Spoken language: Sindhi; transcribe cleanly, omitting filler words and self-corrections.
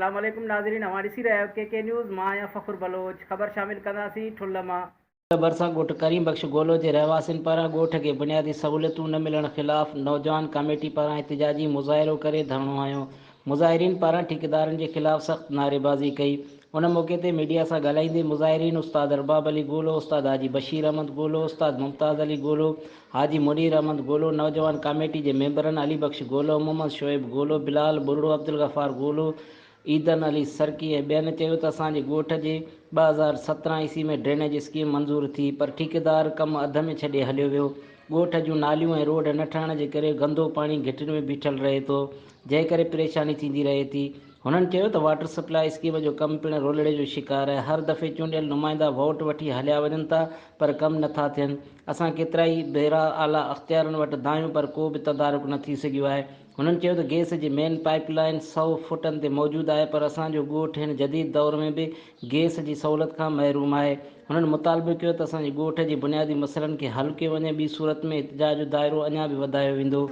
اسلام عليڪم ناظرين اوهان ڏسي رهيا آهيو ڪي ڪي نيوز مان آهيان فخر بلوچ خبر شامل ڪنداسين ٺل مان. ڀرسان ڳوٺ ڪريم بخش گولو جي رهواسين پاران ڳوٺ کي بنيادي سهولتون نه ملڻ خلاف نوجوان ڪاميٽي پاران احتجاجي مظاهرو ڪري ڌرڻو هنيو مظاهرين پاران ٺيڪيدارن جي خلاف سخت نعريبازي ڪئي ان موقعي تي ميڊيا سان ڳالهائيندي مظاهرين استاد ارباب علي گولو استاد حاجي بشير احمد گولو استاد ممتاز علي گولو حاجي منير احمد گولو، نوجوان ڪاميٽي جي ميمبرن علي بخش گولو، محمد شعيب گولو، بلال ٻرڙو، عبدالغفار گولو، عيدن علي سرڪي ۽ ٻين چيو ته اسان جي ڳوٺ جي 2017 عيسوي ۾ ڊرينيج اسڪيم منظور ٿي پر ٺيڪيدار ڪم اڌ ۾ ڇڏي هليو ويو، ڳوٺ جون ناليون ۽ روڊ نه ٺهڻ جي ڪري گندو پاڻي گهٽين ۾ بيٺل رهي ٿو، جنهن ڪري پريشاني ٿيندي رهي ٿي. هنن چيو ته واٽر سپلاء اسڪيم جو ڪم پڻ رولڙي جو شڪار آهي، هر دفعي چونڊيل نمائندا ووٽ وٺي هليا وڃن ٿا پر ڪم نه ٿا ٿين، اسان ڪيترائي ڀيرا اعليٰ اختيارن وٽ دانهيو پر ڪو به تدارڪ نه ٿي سگهيو آهي. هنن چيو ته گئس جي مين پائيپ لائين سئو فوٽن تي موجود آهي پر اسان جو ڳوٺ هن جديد دور ۾ به گئس جي سهولت کان محروم آهي. هنن مطالبو ڪيو ته اسان جي ڳوٺ جي بنيادي مسئلن کي حل ڪيو وڃي ٻي صورت ۾ احتجاج جو دائرو اڃا به وڌايو ويندو.